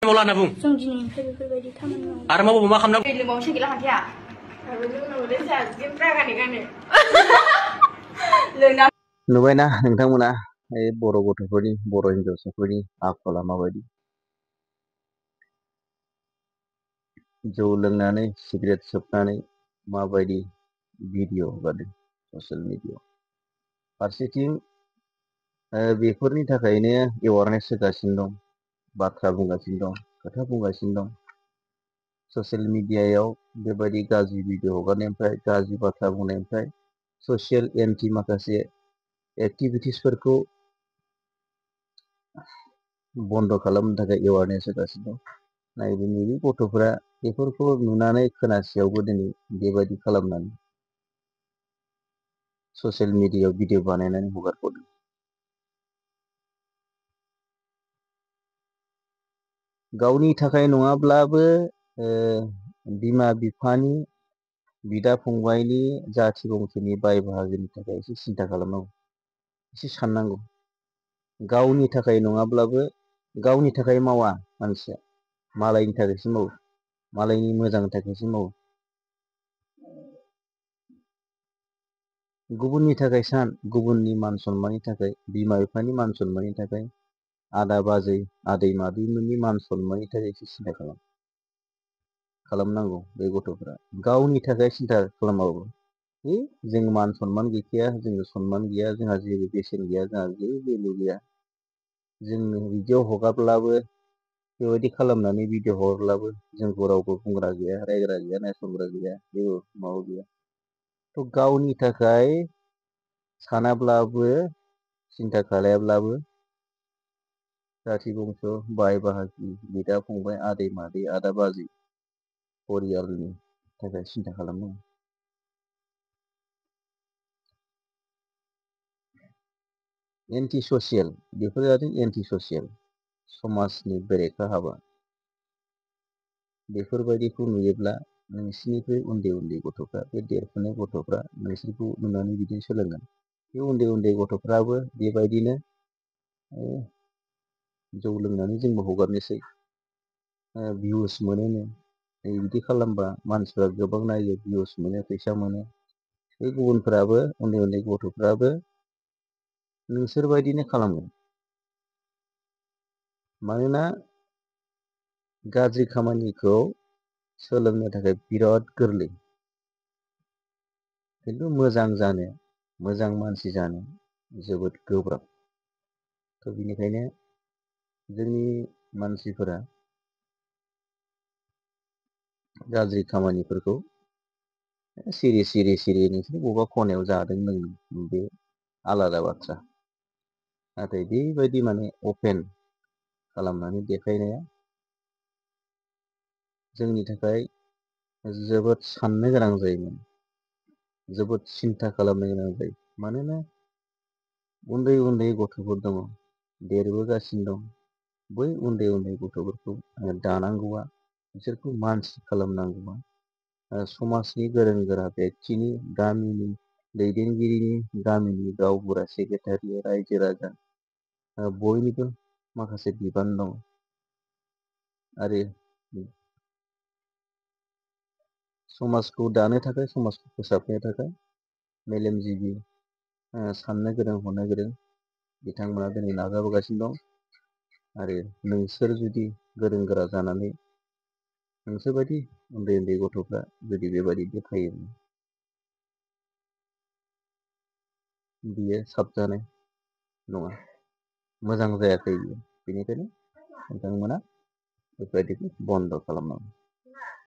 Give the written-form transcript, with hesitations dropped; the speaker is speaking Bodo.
मावला होनना बुं जों दिनैनिफ्राय बेफोरबायदि खामानि मावो आरो मावबा मा खालामनांगौ लिंबावनोसै गैला खान्थिया नुबायना नोंथांमोना बर' गथ'फोरनि बर' हिनजावसाफोरनि आखला माबायदि जौ लोंनानै सिगारेट सोबनानै माबायदि भिडिअ हगारदों ससियेल मिडियायाव फारसेथिं बेफोरनि थाखायनो एवारनेस होगासिनो दं बाथ्रा बुंगासिनो दं खोथा बुंगासिनो दं ससियेल मिडियायाव बेबायदि गाज्रि भिडिअ हगारनायनिफ्राय गाज्रि बाथ्रा बुंनायनिफ्राय ससियेल एन्टि माखासे एक्टिभिटिसफोरखौ बन्द खालामनो थाखाय एवारनेस होगासिनो दं नैबे गथ'फोरा बेफोरखौ नुनानै खोनासेयावबो दिनै बेबायदि खालामनानै ससियेल मिडियायाव भिडिअ बानायनानै हगारहरदों गावनि थाखाय नङाब्लाबो बिमा बिफानि बिदा फंबायनि जाथि बंसोनि बाय बाहागिनि थाखाय एसे सिन्था खालामनांगौ एसे साननांगौ गावनि थाखाय नङाब्लाबो गावनि थाखाय मावा मानसिया मालायनि थाखायसो मावो मालायनि मोजांनि थाखायसो मावो गुबुननि थाखाय सान गुबुननि मान सन्माननि थाखाय बिमा बिफानि मान सन्माननि थाखाय आदा बाजै आदै मादैमोननि मान सन्माननि थाखाय एसे सिन्था खालामनांगौ बे गथ'फोरा गावनि थाखाय सिन्था खालामाबो जों मान सन्मान गैखाया जोंनो सन्मान गैया जोंहा जेबो बेसेन गैया जोंहा जेबो भेलु गैया जोंनो भिडिअ हगारब्लाबो बेबायदि खालामनानै भिडिअ हगारब्लाबो जोंखौ रावबो बुंग्रा गैया रायग्रा गैया नायसनग्रा गैया जेबो माबा गैया थ' गावनि थाखाय सानाब्लाबो सिन्था खालायाब्लाबो जाथि बंस' बाय बाहागि बिदा फंबाय आदै मादै आदा बाजै परियालनि थाखाय सिन्था खालामनांगौ एन्टि ससियेल बेफोर जादों एन्टि ससियेल समाजनि बेरेखा हाबा बेफोरबायदिखौ नुयोब्ला नोंसिनिख्रुइ उन्दै उन्दै गथ'फ्रा बे देरफुनाय गथ'फ्रा नोंसोरखौ नुनानै बिदिनो सोलोंगोन बे उन्दै उन्दै गथ'फ्राबो बेबायदिनो जौ लोंनानै जोंबो हगारनोसै भिउस मोनोनो बिदि खालामबा मानसिफ्रा गोबां नायो भिउस मोनो फैसा मोनो बे गुबुनफ्राबो उन्दै उन्दै गथ'फ्राबो नोंसोरबायदिनो खालामगोन मानोना गाज्रि खामानिखौ सोलोंनो थाखाय बिराद गोरलै खिन्थु मोजां जानो मोजां मानसि जानो जोबोद गोब्राब थ' बिनिखायनो जोंनि मानसिफोरा गाज्रि खामानिफोरखौ सिरि सिरि सिरि नोंसोर बबेबा खनायाव जादों लोंदों बे आलादा बाथ्रा नाथाय बेबायदि माने अपेन खालामनानै देखायनाया जोंनि थाखाय जोबोद साननो गोनां जायोमोन जोबोद सिन्था खालामनो गोनां जायो मानोना उन्दै उन्दै गथ'फोर दङ देरबोगासिनो दं बै उन्दै उन्दै गथ'फोरखौ दानांगौआ बिसोरखौ मानसि खालामनांगौआ समाजनि गोरों गोरा बेक्तिनि गामिनि दैदेनगिरिनि गामिनि गावबुरा सेक्रेटारि रायजो राजा बयनिबो माखासे बिबान दं आरो समाजखौ दानो थाखाय समाजखौ फोसाबनो थाखाय मेलेमजिबि साननो गोरों हनो गोरों बिथांमोना दिनै नाजाबोगासिनो दं आरो नोंसोर जुदि गोरों गोरा जानानै नोंसोरबायदि उन्दै उन्दै गथ'फ्रा जुदि बेबायदि देखायोब्ला बियो साबजानाय नङा मोजां जायाखै बियो बेनिखायनो नोंथांमोना बेबायदिखौ बन्द खालामनांगौ